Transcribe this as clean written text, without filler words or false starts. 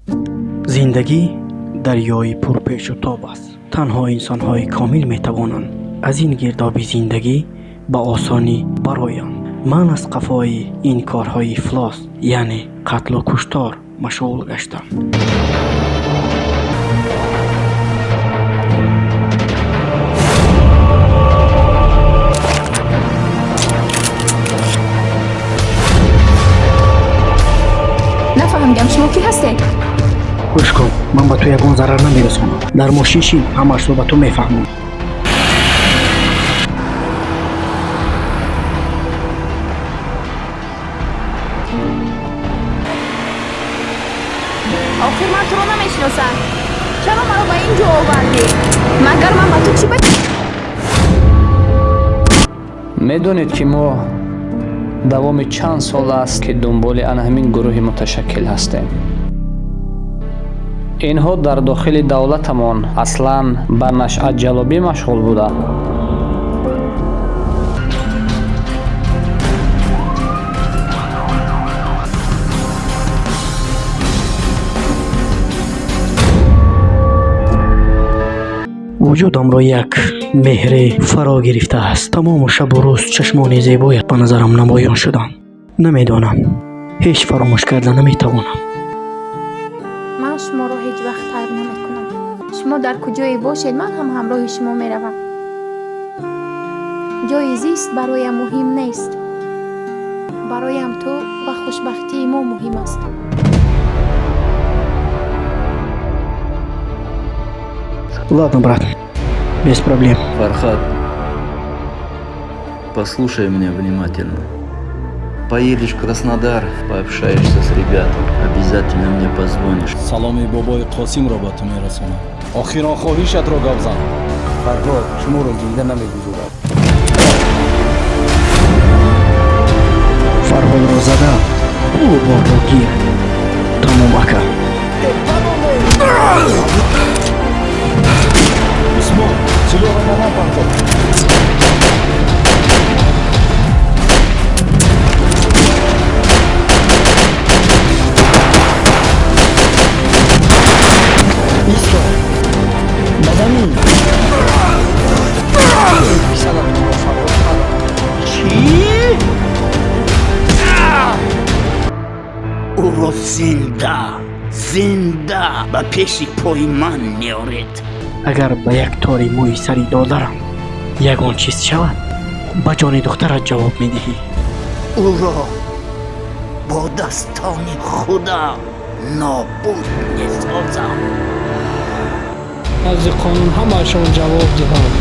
Зиндагӣ дарёи пурпечу тоб аст. Танҳо инсонҳои комил метавонанд аз ин гирдоби зиндагӣ ба осонӣ бароянд. Ман аз қафои ин корҳои ифлос, яъне қатлу куштор машғул гаштам. Нафаҳмидам, шумо кӣ ҳастед? Гӯш кун, ман ба ту ягон зарар намерасонам. Дар мошин шин, ҳамаашро ба ту мефаҳмам. Охир ман туро намешиносам. Чаро маро ба ин ҷо овардӣ? Магар ман ба ту чӣ ба Медонед, ки мо давоми чанд сол аст, ки дунболи ана ҳамин гурӯҳи муташаккил ҳастем. Инҳо дар дохили давлатамон аслан ба нашъатҷалобӣ машғул буданд. Вуҷудамро як меҳре фаро гирифтааст. Тамому шабу рӯз чашмони зебоят ба назарам намоён шуданд. Намедонам, ҳеҷ фаромӯш карда наметавонам. Ман шуморо ҳеҷ вақт тарк намекунам. Шумо дар куҷое бошед, ман ҳам ҳамроҳи шумо меравам. Ҷои зист бароям муҳим нест. Бароям ту ва хушбахтии мо муҳим аст. Ладно, брат, без проблем. Фархад, послушай меня внимательно. Поедешь в Краснодар, пообщаешься с ребятами. Обязательно мне позвонишь. Саломи бобои Қосимро ба ту мерасонам. Охирон хоҳишатро гап зан. Фарҳод шуморо зинда намегузорад. Фарҳодро зада, пулу борро гир. Тамом, ака. Усмон, силоҳро ба ман партоб. Исто, ба замин! Писаратонро Фарҳод надорад. Чӣ? Ӯро зинда зинда ба пеши пои ман меоред. Агар ба як тори мӯи сари додарам ягон чиз шавад, ба ҷони духтарат ҷавоб медиҳӣ. Ӯро бо дастони худам нобуд месозам. Назди қонун ҳамаашон ҷавоб диҳанд.